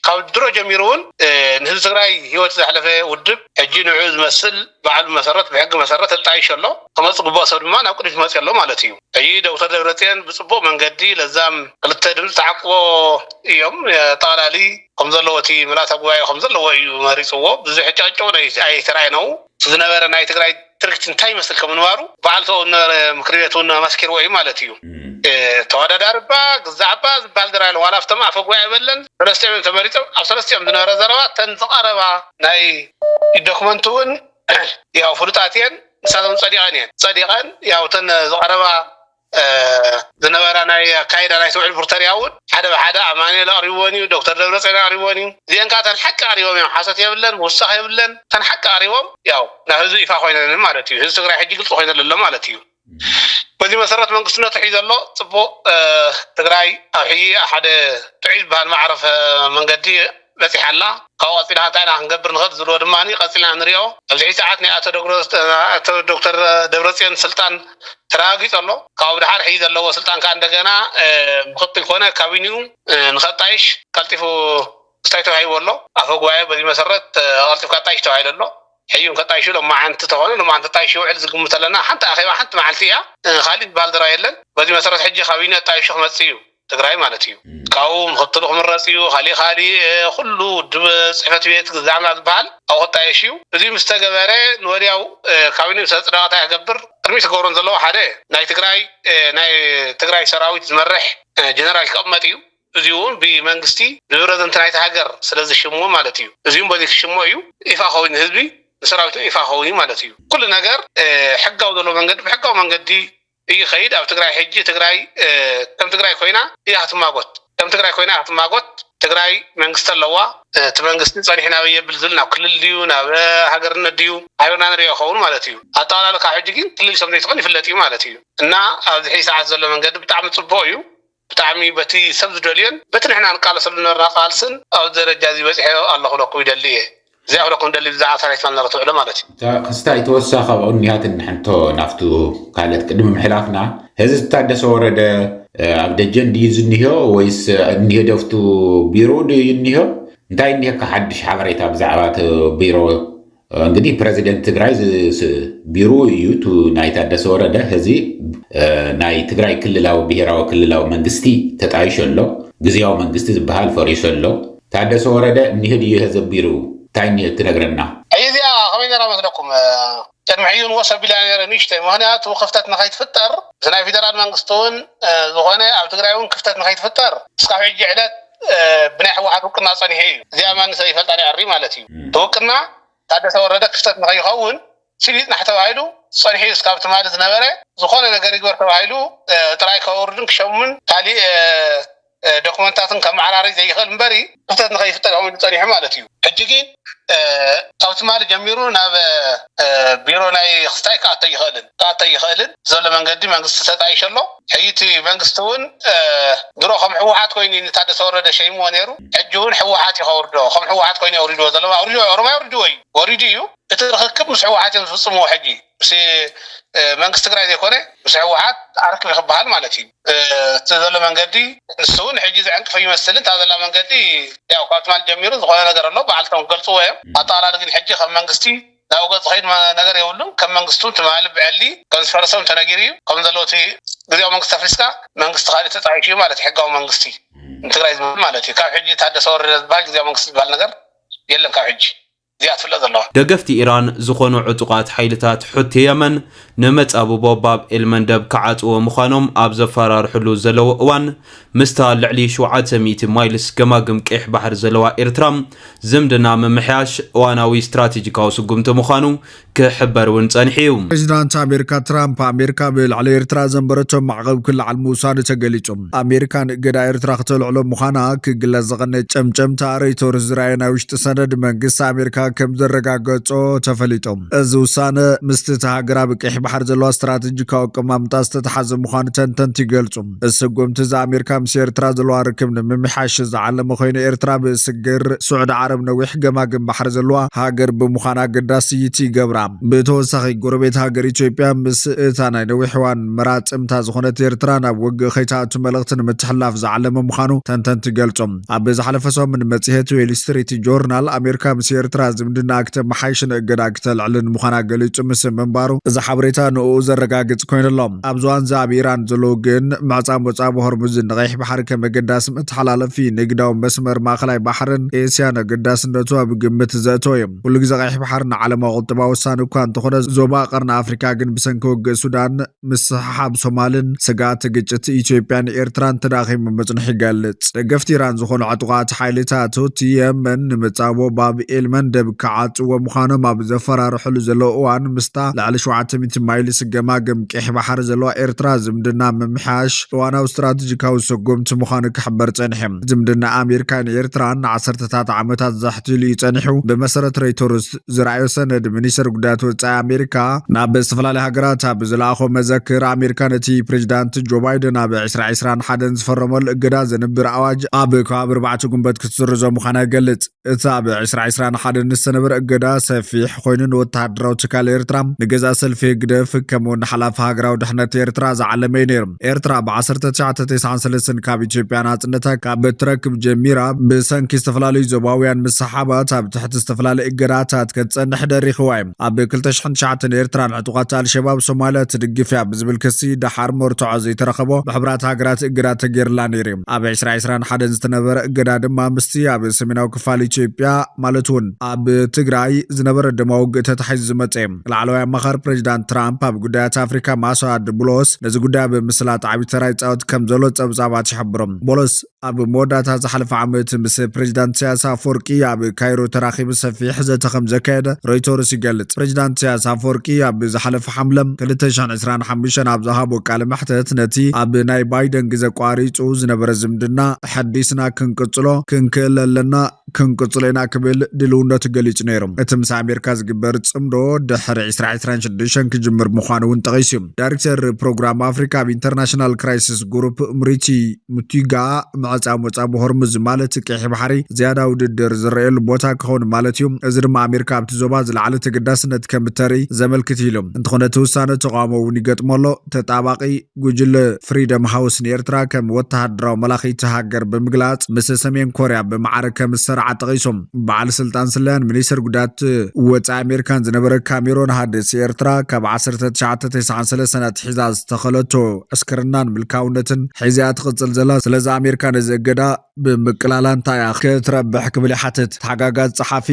ካብ ድሮ ጀሚሩ እውን፣ እ፣ ንህዝቢ ትግራይ ህይወት ዘሕለፈ ውድብ ሕጂ ንዕኡ ዝመስል ባዕሉ መሰረት ብሕጊ መሰረት ተጣይሹ ኣሎ። ክመፅእ ዝግባኦ ሰብ ድማ ናብ ቅድሚት መፅኡ ኣሎ ማለት እዩ። ሕጂ ዶክተር ደብረፅዮን ብፅቡቕ መንገዲ ለዛም ክልተ ድምፂ ተዓቅቦ እዮም። ጠቕላሊ ከም ዘለዎ እቲ ምልኣተ ጉባኤ ከም ዘለዎ እዩ መሪፅዎ። ብዙሕ ጨቅጭቅ ኣይተራእየን። ዝነበረ ናይ ትግራይ ትርክት እንታይ ይመስል ከም ምንባሩ በዓል ተው ዝነበረ ምክር ቤት እውን ኣመስኪርዎ እዩ ማለት እዩ። እ፣ ተወዳዳሪ እባ ግዛዕ እባ ዝበሃል ዘረባ የለን። ዋላ ኣብቶም ኣፈ ጉባኤ በለን ሰለስቲኦም እዮም ተመሪፆም። ኣብ ሰለስቲኦም ዝነበረ ዘረባ እተን ዝቐረባ ናይ ዶክመንት እውን ያው ፍሉጣት እየን። ንሳቶም ጸዲቐን እየን። ጸዲቐን ያው እተን ዝቐረባ፣ እ፣ ዝነበራ ናይ ኣካይዳ ናይቲ ውዕል ፕሪቶርያ እውን ሓደ ብሓደ ኣማኑኤል ኣቕሪብወን እዩ፣ ዶክተር ደብረጽዮን ኣቕሪብወን እዩ። እዚአን ከዓ እተን ሓቂ ኣቕሪቦም እዮም። ሓሶት የብለን፣ ምውሳኽ የብለን። እተን ሓቂ ኣቕሪቦም ያው ናብ ህዝቢ ይፋ ኮይነን ማለት እዩ። ህዝቢ ትግራይ ሕጂ ግልፂ ኮይነሉ ኣሎ ማለት እዩ። በዚ መሰረት መንግስቲ ነቲ ሒዙ ዘሎ ጽቡቕ፣ እ፣ ትግራይ ኣብ ሕጂ ሓደ ጥዑይ ዝበሃል መዕረፊ መንገዲ በጺሓ ኣላ። ካብኡ ቀጺልና እንታይ ኢና ክንገብር ንኽእል ዝብሎ ድማ ቀጺልና ንሪኦ። ኣብዚ ሕጂ ሰዓት ናይ ኣቶ ዶግረ-፣ ኣቶ ዶክተር ደብረጽዮን ስልጣን ተረጋጊጹ ኣሎ። ካብኡ ብድሓር ሕጂ ዘለዎ ስልጣን ከዓ እንደገና፣ እ፣ ምኽትል ኮነ ካቢኒኡ፣ እ፣ ንኸጣይሽ ቀልጢፉ እንታይ ተባሂቡ ኣሎ? ኣፈ ጉባኤ በዚ መሰረት፣ እ፣ ቀልጢፍካ ኣጣይሽ ተባሂሉ ኣሎ። ሕዩን ከጣይሹ ሎማዓንቲ ተኾነ ሎማዓንቲ ጣይሹ ይውዕል ዝግምት ኣለና። ሓንቲ ኣኼባ ሓንቲ መዓልቲ እያ። እ፣ ካሊእ ዝበሃል ዘረባ የለን። በዚ መሰረት ሕጂ ካቢነ ኣጣይሹ ክመጽእ እዩ ትግራይ ማለት እዩ። ካብኡ ምክትሉ ክምረጽ እዩ። ካሊእ ካሊእ፣ እ፣ ኩሉ ውድብ ጽሕፈት ቤት ዛዕባ ዝበሃል ኣብኡ ክጣየሽ እዩ። እዚ ምስ ተገበረ ንወዲያው፣ እ፣ ካቢነ ምስ ኣጽደቐ እንታይ ክገብር ቅድሚ ክገብሮም ዘለዎ ሓደ ናይ ትግራይ፣ እ፣ ናይ ትግራይ ሰራዊት ዝመርሕ፣ እ፣ ጀነራል ክቕመጥ እዩ። እዚ እውን ብመንግስቲ ብፕረዚደንት ናይቲ ሃገር ስለ ዝሽሞ ማለት እዩ። እዚ እውን በዚ ክሽሞ እዩ። ይፋ ክኸውን ንህዝቢ ንሰራዊት ይፋ ክኸውን እዩ ማለት እዩ። ኩሉ ነገር፣ እ፣ ሕጋዊ ዘሎ መንገዲ ብሕጋዊ መንገዲ እዩ ይኸይድ። ኣብ ትግራይ ሕጂ ትግራይ፣ እ፣ ከም ትግራይ ኮይና እያ ክትማጎት። ከም ትግራይ ኮይና እያ ክትማጎት። ትግራይ መንግስቲ ኣለዋ። እ፣ እቲ መንግስቲ ጸኒሑ ናበይ የብል ዝብል ናብ ክልል ድዩ ናብ ሃገርነት ድዩ ኣይብልና ንሪኦ ይኸውን ማለት እዩ። ኣጠቓላሊ ካብ ሕጂ ግን ክልል ከም ዘይትኾን ይፍለጥ እዩ ማለት እዩ። እና ኣብዚ ሕጂ ሰዓት ዘሎ መንገዲ ብጣዕሚ ጽቡቕ እዩ። ብጣዕሚ በቲ ሰብ ዝደልዮን በቲ ንሕና ንቃለሰሉ ነበርና ቃልስን ኣብ ደረጃ እዚ በፂሐ ኣለኹ ለኩም ይደሊ እየ። እዚኣ ክለኩም ደሊ ብዛዕባ ሳልሳይ ትማል ነረትውዕሎ ማለት እዩ። እታ ክስታይ ተወሳኺ ኣብኡ እኒሃትን ሕንቶ ናፍቱ ካልኦት ቅድሚ ምሕላፍና፣ ህዚ ታደሰ ወረደ፣ እ፣ ኣብ ደጀን ድዩ ዝኒሆ ወይስ እኒሄ ደፍቱ ቢሮ ድዩ እኒሆ? እንታይ እኒሄካ ሓድሽ ሓበሬታ ብዛዕባ እቲ ቢሮ? እንግዲህ ፕረዚደንት ትግራይ ዝ-፣ ስ-፣ ቢሮ እዩ፣ ቱ ናይ ታደሰ ወረደ። ህዚ፣ እ፣ ናይ ትግራይ ክልላዊ ብሄራዊ ክልላዊ መንግስቲ ተጣይሾ ኣሎ። ግዝያዊ መንግስቲ ዝበሃል ፈሪሱ ኣሎ። ታደሰ ወረደ እኒሄ ድዩ ህዚ ቢሮ? እንታይ እኒሄ ትነግረና? ኣይ፣ እዚኣ ከመይ ነራ መስለኩም? እ፣ ቅድሚ ሕዩ ንወሰ ቢላ ነረ ንእሽተይ። ምኽንያቱ ክፍተት ንኸይትፍጠር፣ እቲ ናይ ፌደራል መንግስቲ እውን፣ እ፣ ዝኾነ ኣብ ትግራይ እውን ክፍተት ንኸይትፍጠር፣ እስካብ ሕጂ ዕለት፣ እ፣ ብናይ ህወሓት ውቅና ጸኒሑ እዩ። እዚኣ ማንም ሰብ ይፈልጣ ናይ ዕሪ ማለት እዩ። ም። እቲ ውቅና ታደሰ ወረደ ክፍተት ንኸይኸውን ስሊጥ ናሕ ተባሂሉ ጸኒሑ እዩ። እስካብ ትማሊ ዝነበረ ዝኾነ ነገር ይግበር ተባሂሉ፣ እ፣ ጥራይ ከውርድን ክሸሙን ካሊእ፣ እ፣ እ፣ ዶክመንታትን ከመዓራሪ ዘይኽእል እምበሪ ክፍተት ንኸይፍጠር ኢሉ ጸኒሑ ማለት እዩ። ሕጂ ግን፣ እ፣ ካብ ትማሊ ጀሚሩ ናብ፣ እ፣ ቢሮ ናይ ክስታይ ክኣቶ ይኽእልን ክኣቶ ይኽእልን ዘሎ መንገዲ መንግስቲ ተጣይሸ ኣሎ። ሕይቲ መንግስቲ እውን፣ እ፣ ድሮ ከም ህወሓት ኮይኑ እዩ ንታደሰ ወረደ ሸይምዎ ነይሩ። ሕጂ እውን ህወሓት እዩ ከውርዶ፣ ከም ህወሓት ኮይኑ ኣውሪድዎ ዘሎ። ኣውሪድዎ፣ ኦሮማይ ኣውሪድዎ እዩ፣ ወሪዱ እዩ። እቲ ርኽክብ ምስ ህወሓት እዮም ዝፍጽምዎ። ሕጂ ምስ፣ እ፣ መንግስቲ ትግራይ ዘይኮነ ምስ ህወሓት ኣርክብ ክበሃል ማለት እዩ። እ፣ እቲ ዘሎ መንገዲ ንሱ እውን ሕጂ ዝዕንቅፍ ይመስል። እንታ ዘላ መንገዲ ያው ካብ ትማል ጀሚሩ ዝኾነ ነገር ኣሎ፣ በዓልቶም ክገልጽዎ እዮም። ኣጠቓላሊ ግን ሕጂ ከም መንግስቲ ናብኡ ገጽ ኸይድ መ-፣ ነገር የብሉን። ከም መንግስቱ ትማሊ ብዕሊ ከም ዝፈረሶም ተነጊሩ እዩ። ከም ዘለዎ እቲ ግዜያዊ መንግስቲ ኣፍሪስካ መንግስቲ ካልእ ተጣይሹ እዩ ማለት እዩ። ሕጋዊ መንግስቲ ንትግራይ ዝብል ማለት እዩ። ካብ ሕጂ ታደሰ ወረደ ዝበሃል ግዜያዊ መንግስቲ ዝበሃል ነገር የለን ካብ ሕጂ። እዚኣ ትፍለጥ ዘለዋ። ደገፍቲ ኢራን ዝኾኑ ዕጡቓት ሓይልታት ሑቲ የመን፣ ንመጻብቦ ባብ ኤል መንደብ ክዓጽዎ ምዃኖም ኣብ ዘፈራርሕሉ ዘለዉ እዋን፣ ምስታ ልዕሊ ሸውዓተ ሚእቲ ማይልስ ገማግም ቀይሕ ባሕሪ ዘለዋ ኤርትራ ዝምድና ምምሕያሽ እዋናዊ ስትራቴጂካዊ ስጉምቲ ምዃኑ ክሕበር እውን ጸኒሑ እዩ። ፕሬዚዳንት ኣሜሪካ ትራምፕ፣ ኣሜሪካ ብልዕሊ ኤርትራ ዘንበረቶ ማዕቐብ ክለዓል ምውሳኑ ተገሊጹ። ኣሜሪካ ንእገዳ ኤርትራ ክተልዕሎ ምዃና ክግለጽ ዝቐነየ ጨምጨምታ ሮይተርስ ዝረኣየ ናይ ውሽጢ ሰነድ መንግስቲ ኣሜሪካ ከም ዘረጋገጾ ተፈሊጡ። እዚ ውሳነ ምስቲ እታ ሃገር ኣብ ቀይሕ ባሕሪ ዘለዋ ስትራቴጂካዊ ኣቀማምጣ ዝተተሓዘ ምዃኑ ተንተንቲ ይገልጹ። እዚ ስጉምቲ እዚ ኣሜሪካ ምስ ኤርትራ ዘለዋ ርክብ ንምምሕያሽ ዝዓለመ ኮይኑ፣ ኤርትራ ብስግር ስዑዲ ዓረብ ነዊሕ ገማግም ባሕሪ ዘለዋ ሃገር ብምዃና ኣገዳሲት ይገብራ። ብተወሳኺ፣ ጎረቤት ሃገር ኢትዮጵያ ምስ እታ ናይ ነዊሕ እዋን መራጽምታ ዝኾነት ኤርትራ ናብ ውግእ ከይትኣቱ መልእኽቲ ንምትሕልላፍ ዝዓለመ ምዃኑ ተንተንቲ ይገልጾም። ኣብ ዝሓለፈ ሰሙን መጽሔት ዌል ስትሪት ጆርናል፣ ኣሜሪካ ምስ ኤርትራ ዝምድና ክተመሓይሽን እገዳ ክተልዕልን ምዃና ገሊጹ ምስ ምንባሩ፣ እዚ ሓበሬታ ንኡ ዘረጋግጽ ኮይኑ ኣሎ። ኣብዚ እዋን እዚ ኣብ ኢራን ዘሎ ውግእን ምዕጻም ወጻብ ሆርሙዝን ንቐይሕ ባሕሪ ከም ኣገዳሲ መተሓላለፊ ንግዳዊ መስመር ማእከላይ ባሕርን ኤስያን ኣገዳስነቱ ኣብ ግምት ዘእተወ እዩ። ኩሉ ግዜ ቀይሕ ባሕሪ ንዓለማዊ ቁጠባ ወሳኒ እኳ እንተኾነ፣ ዞባ ቀርኒ ኣፍሪካ ግን ብሰንኪ ውግእ ሱዳን፣ ምስሕሓብ ሶማልን ስግኣት ግጭት ኢትዮጵያን ኤርትራን ተዳኺሙ ምጽንሑ ይገልጽ። ደገፍቲ ኢራን ዝኾኑ ዕጡቓት ሓይልታት ሁቲ የመን ንምጻቦ ባብ ኤል መንደብ ክዓጽዎ ምዃኖም ኣብ ዘፈራርሕሉ ዘለዉ እዋን፣ ምስታ ልዕሊ ሸውዓተ ሚእቲ ማይልስ ገማግም ቀይሕ ባሕሪ ዘለዋ ኤርትራ ዝምድና ምምሕያሽ እዋናዊ ስትራቴጂካዊ ስጉምቲ ምዃኑ ክሕበር ጸኒሑ። ዝምድና ኣሜሪካን ኤርትራን ንዓሰርተታት ዓመታት ዘሕቲሉ እዩ ጸኒሑ። ብመሰረት ሮይተርስ ዝረኣዮ ሰነድ፣ ሚኒስትር ጉዳያት ወጻኢ ኣሜሪካ ናብ ዝተፈላለዩ ሃገራት ኣብ ዝለኣኾ መዘክር፣ ኣሜሪካ ነቲ ፕሬዚዳንት ጆ ባይደን ኣብ ዕስራ ዕስራን ሓደን ዝፈረመሉ እገዳ ዘንብር ኣዋጅ ኣብ ከባቢ ኣርባዕተ ጉንበት ክትስርዞ ምዃና ይገልጽ። እቲ ኣብ ዕስራ ዕስራን ሓደን ዝተነበረ እገዳ ሰፊሕ ኮይኑ፣ ንወተሃደራዊ ትካል ኤርትራ፣ ንገዛእ ሰልፊ ህግደ ደፍእ ከምኡውን ሓላፊ ሃገራዊ ድሕነት ኤርትራ ዝዓለመ እዩ ነይሩ። ኤርትራ ብ1993 ካብ ኢትዮጵያ ናጽነታ ካብ እትረክብ ጀሚራ ብሰንኪ ዝተፈላለዩ ዞባውያን ምስሓባት ኣብ ትሕቲ ዝተፈላለዩ እገዳታት ክትጸንሕ ደሪኽዋ እዩ። ኣብ 2009 ኤርትራ ንዕጡቓት ኣልሸባብ ሶማልያ ትድግፍ እያ ብዝብል ክሲ ደሓር መርትዖ ዘይተረኸቦ ብሕቡራት ሃገራት እገዳ ተገይርላ ነይሩ እዩ። ኣብ 2021 ዝተነበረ እገዳ ድማ ምስቲ ኣብ ሰሜናዊ ክፋል ኢትዮጵያ ማለት እውን ኣብ ትግራይ ዝነበረ ደማዊ ውግእ ተታሒዙ ዝመጸ እዩ። ላዕለዋይ ኣማኻሪ ፕሬዚዳንት ትራምፕ ኣብ ጉዳያት ኣፍሪካ ማሶ ኣድ ብሎስ ነዚ ጉዳይ ኣብ ምስላጥ ዓብዪ ተራ ይፃወት ከም ዘሎ ጸብጻባት ይሕብሩ። ቦሎስ ኣብ መወዳእታ ዝሓለፈ ዓመት ምስ ፕሬዚዳንት ኢሳያስ ኣፈወርቂ ኣብ ካይሮ ተራኺቡ ሰፊሕ ዘተ ከም ዘካየደ ሮይተርስ ይገልጽ። ፕሬዚዳንት ኢሳያስ ኣፈወርቂ ኣብ ዝሓለፈ ሓምለ 2025 ኣብ ዝሃቦ ቃለ መሕተት ነቲ ኣብ ናይ ባይደን ግዘ ቋሪጹ ዝነበረ ዝምድና ሓዲስና ክንቅጽሎ ክንክእል ኣለና፣ ክንቅጽሎ ኢና ክብል ድልውነቱ ገሊጹ ነይሩ። እቲ ምስ ኣሜሪካ ዝግበር ጽምዶ ድሕሪ 2026 ክጅምር ምዃኑ እውን ጠቒሱ እዩ። ዳይሬክተር ፕሮግራም ኣፍሪካ ኣብ ኢንተርናሽናል ክራይሲስ ግሩፕ ምሪቲ ሙቲጋ፣ ምዕጻ ሞጻ ብሆርሙዝ ማለት ቀይሕ ባሕሪ ዝያዳ ውድድር ዝረኣየሉ ቦታ ክኸውን ማለት እዩ። እዚ ድማ ኣሜሪካ ኣብቲ ዞባ ዝለዓለ ተገዳስነት ከም እተርኢ ዘመልክት ኢሉ። እንተኾነ እቲ ውሳነ ተቃውሞ እውን ይገጥሞ ኣሎ። ተጣባቂ ጉጅለ ፍሪደም ሃውስ ንኤርትራ ከም ወተሃደራዊ መላኺቲ ሃገር ብምግላጽ ምስ ሰሜን ኮርያ ብማዕረ ከም ዝሰርዓ ጠቒሶም። በዓል ስልጣን ስለያን ሚኒስትር ጉዳያት ወጻኢ ኣሜሪካን ዝነበረ ካሜሮን ሃድስ ኤርትራ ካብ 1993 ኣትሒዛ ዝተኸለቶ ዕስክርናን ምልካውነትን ሒዛያ ትቕጽል ዘላ። ስለዚ ኣሜሪካ ነዚ እገዳ ብምቅላላ እንታይ እያ ክትረብሕ ክብል ይሓትት። ተሓጋጋዝ ጸሓፊ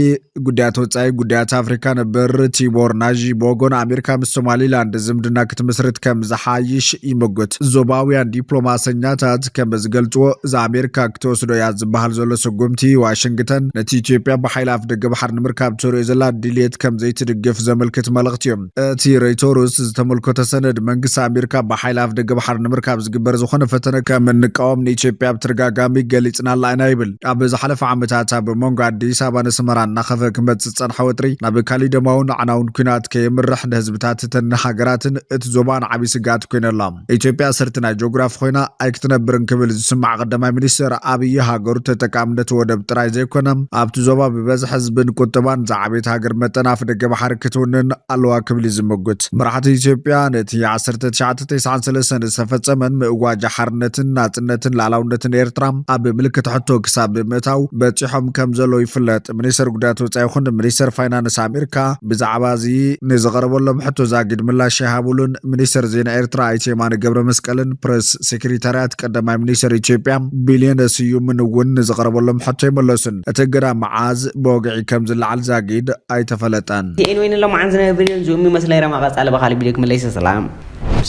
ጉዳያት ወጻኢ ጉዳያት ኣፍሪካ ነበር ቲቦር ናዢ ቦጎ ንኣሜሪካ ምስ ሶማሊላንድ ዝምድና ክትምስርት ከም ዝሓይሽ ይምጉት። ዞባውያን ዲፕሎማሰኛታት ከም ዝገልጽዎ፣ እዚ ኣሜሪካ ክትወስዶ እያ ዝበሃል ዘሎ ስጉምቲ ዋሽንግተን ነቲ ኢትዮጵያ ብሓይሊ ኣፍ ደገ ባሕሪ ንምርካብ ትርእዮ ዘላ ድልየት ከም ዘይትድግፍ ዘመልክት መልእኽቲ እዩ። እቲ ሮይተርስ ዝተመልከቶ ሰነድ መንግስቲ ኣሜሪካ ብሓይሊ ኣፍ ደገ ባሕሪ ንምርካብ ዝግበር ዝኾነ ፈተነ ከም እንቃወም ንኢትዮጵያ ብተደጋጋሚ ገሊጽናላ ኢና ይብል። ኣብ ዝሓለፈ ዓመታት ኣብ መንጎ ኣዲስ ኣበባን ኣስመራን እናኸፈ ክመጽእ ዝጸንሐ ወጥሪ ናብ ካሊደማውን ኣዕናውን ኲናት ከየምርሕ ንህዝብታት እተን ሃገራትን እቲ ዞባን ዓቢ ስግኣት ኮይነላ። ኢትዮጵያ ኣሰርቲ ናይ ጂኦግራፊ ኮይና ኣይክትነብርን ክብል ዝስማዕ ቀዳማይ ሚኒስትር ኣብይ ሃገሩ ተጠቃምነት ወደብ ጥራይ ዘይኮነ ኣብቲ ዞባ ብበዝሒ ህዝብን ቁጠባን ዝዓበየት ሃገር መጠን ኣፍ ደገ ባሕሪ ክትውንን ኣለዋ ክብል እዩ ዝምጉት። መራሕቲ ኢትዮጵያ ነቲ 1993 ዝተፈጸመን ምእዋጅ ሓርነትን ናጽነትን ላዕላውነትን ኤርትራ ኣብ ምልክት ሕቶ ክሳብ ምእታው በጺሖም ከም ዘለዉ ይፍለጥ። ሚኒስተር ጉዳያት ወጻኢ ይኹን ሚኒስተር ፋይናንስ ኣሜሪካ ብዛዕባ እዚ ንዝቐረበሎም ሕቶ ዛጊድ ምላሽ ኣይሃቡሉን። ሚኒስተር ዜና ኤርትራ ኣይተ የማነ ገብረ መስቀልን ፕሬስ ሴክሬታርያት ቀዳማይ ሚኒስተር ኢትዮጵያ ቢልየነ ስዩምን እውን ንዝቐረበሎም ሕቶ ይመለሱን። እቲ እገዳ መዓዝ ብወግዒ ከም ዝለዓል ዛጊድ ኣይተፈለጠን። ቲኤን ወይን ኣለማዓን ዝነብር እዮም ዝኡም ይመስለይ ረማ ቀጻለ በኻሊ ቢልክ መለይሰ ሰላም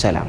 ሰላም።